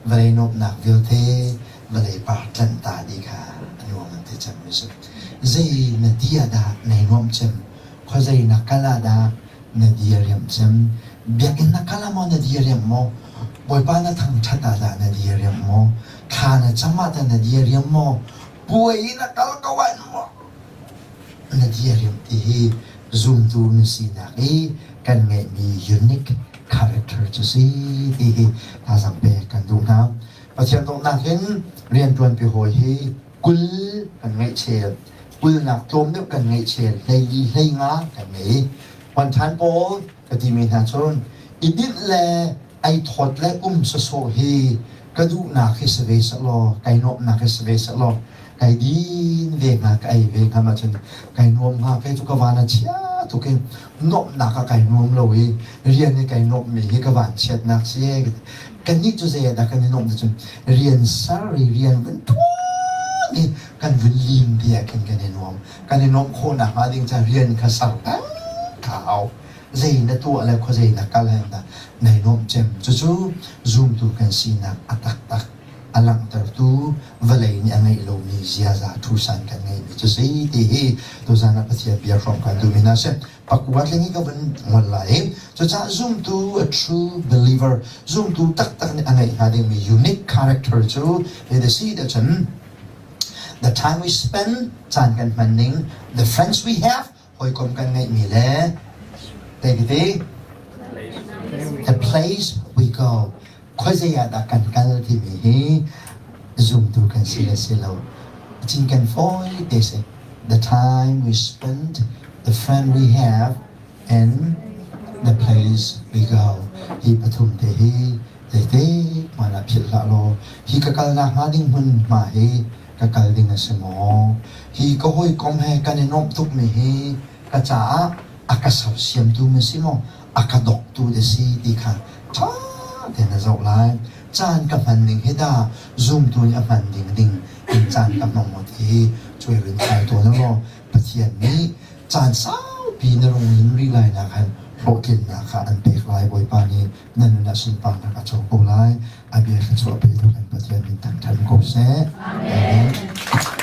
vawlei nuamhnak vialte vawlei par tlanh ta dih kha a nuam an ti cemmi a si. Zei na ti ah dah nay nuamh cem? Khuazei na kal ah dah na di a riamh cem? Biakinn na kal ah maw na di a riamh maw? Bawipa na thangṭhat ah dah na di a riamh maw? Thla na cam ah tah na di a riam maw? Puai i na kal ko ah maw na di a riamh ti hi zumtu na sinak i kan ngeihmi unique character cu si ti hi thazaang pek kan duh hna. Pathian dawtnak in rianṭuanpi hawi hi 20 kan ngeih chel, kulnak tlawm deuh kan ngeih chel, 14 15 kan ngei. Hman ṭhan pawl ka timi hna cun i dinh le ei thawt le um sawsawh hi ka duhnak hi si ve sehlaw, kai nuamhnak hi si ve sehlaw, kai din ve hnga, ka ei ve hnga ma cun kai nuam hnga. Kei cu ka van a chia tuk i nuamhnak ah kai nuam lo i rian i kai nuamhmi hi ka van chiatnak si ee. Kannih cu zei ah dah kan i nuamh ti cun rian ser i rian vun ṭuan i kan vun lim ti ah khin kan i nuam. Kan i nuamh khawhnak hnga ding ca rian kha ser peng kha hau. Zei na tuah le khuazei na kal hen dah nai nuamh cem. Cucu zumtu kan sinak a taktak a langhtertu vawlei nih a ngeih lomi ziaza ṭhusan kan ngeihmi cu si ti hi tuzan ah Pathian bia hrawm kan duhmi hna a si. Pakua tling hi ka vun ngol lai i cucaah zumtu a true believer zumtu taktak nih a ngeih hnga dingmi unique character cu hi the si dah cun the time we spend caan kan hman ning the friends we have hawikom kan ngeihmi le te the place we go khuazei ah dah kan kal timi hi zumtu kan si le si lo cinken fawi te si the time we spend the friend we have and the place we go hi pathum te hi zeite hmanh ah philh hlah law hi ka kalnak hnga ding hmun hma hi ka kal ding a si maw hi ka hawikom he kan i nuamh tukmi hi ka caah a ka sersiamtu na si maw a ka doktu na si ti kha ṭha tein na zoh lai. Caan ka hman ning hi dah zumtu nih a hman ding ding in caan ka hmang maw ti hi cuai rin thlai tawn u law Pathian nih caan saupi na rung lim rih lai nak han hlawhtlinnak kha an pek lai. Bawipa nih na nun ah sunparnak a co ko lai. A bia thluachuah petu kan Pathian min thangṭhat ko seh. Amen.